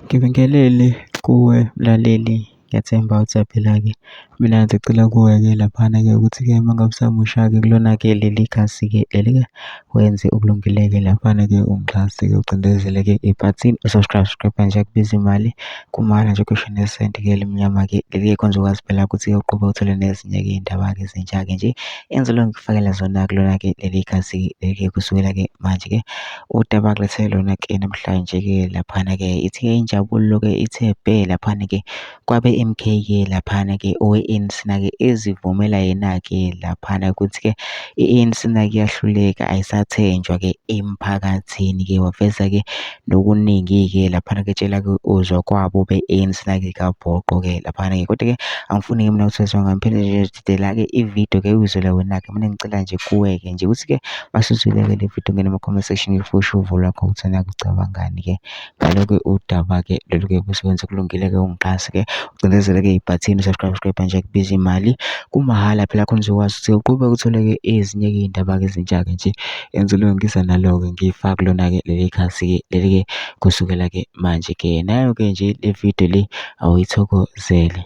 Ngibingelele kuwe mlaleli, ngiyathemba ukuthi uyaphila-ke. Mina ngizocela kuwe-ke laphana-ke ukuthi-ke uma ngabe usamusha-ke kulona-ke leli khasi-ke leli-ke wenze okulungile-ke laphana-ke ungixhase-ke ucindezele-ke ibhathini u-subscribe, subscribe nje akubizi imali kumahhala nje kusho nesenti-ke elimnyama-ke leli-ke khona uzokwazi phela ukuthi-ke uqhubeke uthole nezinye-ke iy'ndaba-ke ezintsha-ke nje engizolokhu ngikufakela zona kulona-ke leli khasi-ke leli-ke kusukela-ke manje-ke. Udaba akulethe lona-ke namhlanje-ke laphana-ke ithi-ke injabulo-ke ithe bhe laphana-ke kwabe-M_K-ke laphana-ke owe-A_N_C na-ke ezivumela yena-ke laphana ukuthi-ke i-A_N_C na-ke iyahluleka ayisathenjwa-ke emphakathini-ke waveza-ke nokuningi-ke laphana-ke etshela-ke ozwakwabo be-A_N_C na-ke kabhoqo-ke laphana-ke kodwa-ke angifuni-ke mina ukuthi wezwa ngami phela nje didela-ke ividiyo-ke uyizwele wena-ke mina ngicela nje kuwe-ke nje ukuthi-ke Masizwile-ke le video ngene kuma-comment section ifushe uvo lwakho ukuthi wena ucabangani-ke ngalo-ke udaba-ke lolu-ke kusebenza kulungile-ke ungixhase-ke ucindezele-ke ibhathini subscribe subscribe nje kubiza imali kumahhala phela khona uzokwazi ukuthi uqhubeke uthole-ke ezinye-ke iy'ndaba-ke ezintsha-ke nje engizolungisa nalo-ke ngiyifake kulona-ke leli khasi-ke leli-ke kusukela-ke manje-ke nayo-ke nje le video le awuyithokozele.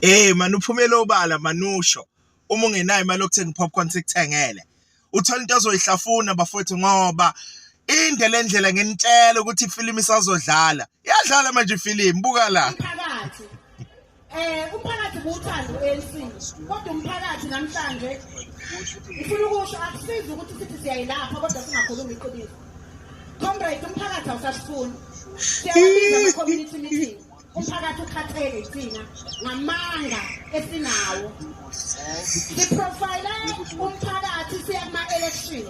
Hey man uphumele obala manusho uma ungenayo imali yokuthenga popcorn sikuthengele uthola into ozoyihlafuna bafowethu ngoba inde le ndlela nginitshela ukuthi ifilimu isazodlala iyadlala manje ifilimu buka la umphakathi eh umphakathi buwuthanda u-ANC kodwa umphakathi namhlanje ngifuna ukusho akusizi ukuthi sithi siyayilapha kodwa singakhulumi iqiniso comrade umphakathi awusasifuni siyawabiza ama-community meeting Umphakathi ukhathele yithina ngamanga esinawo. Siprofile umphakathi siya kuma-election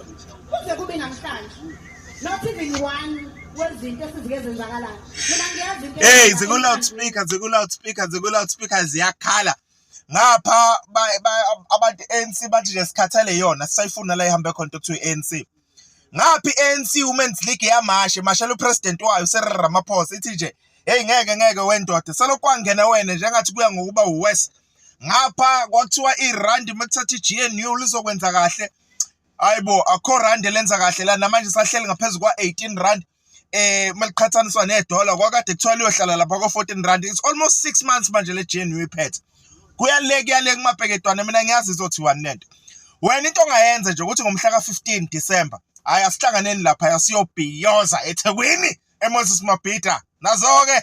kuze kube namhlanje. Not even one wezinto esizike zenzakalayo. Mina ngiyazi into. Hey, ziku-loudspeaker, ziku-loudspeaker, ziku-loudspeaker ziyakhala. Ngapha abantu ANC bathi nje sikhathele yona, sisayifuna la ihambe khona into kuthiwa i-ANC. Ngapha i-ANC Women's League yamasha, imashela upresident wayo uCyril Ramaphosa ithi nje hey ngeke ngeke wendoda selokhu kwangena wena njengathi kuya ngokuba worse. Ngapha kwakuthiwa irandi uma kuthatha i-GNU lizokwenza kahle. Hayibo akho randi elenza kahle la namanje sahleli ngaphezu kwa-18 rand maliqhathaniswa nedola kwakade kuthiwa liyohlala lapha ko-14 rand. It's almost 6 months manje le GNU iphethe. Kuyale kuyale kumabheketwane mina ngiyazi izothiwani lento. Wena into ongayenza nje ukuthi ngomhla ka-15 December hayi asihlanganeni lapha siyobhiyoza eThekwini eMoses Mabhida nazo-ke.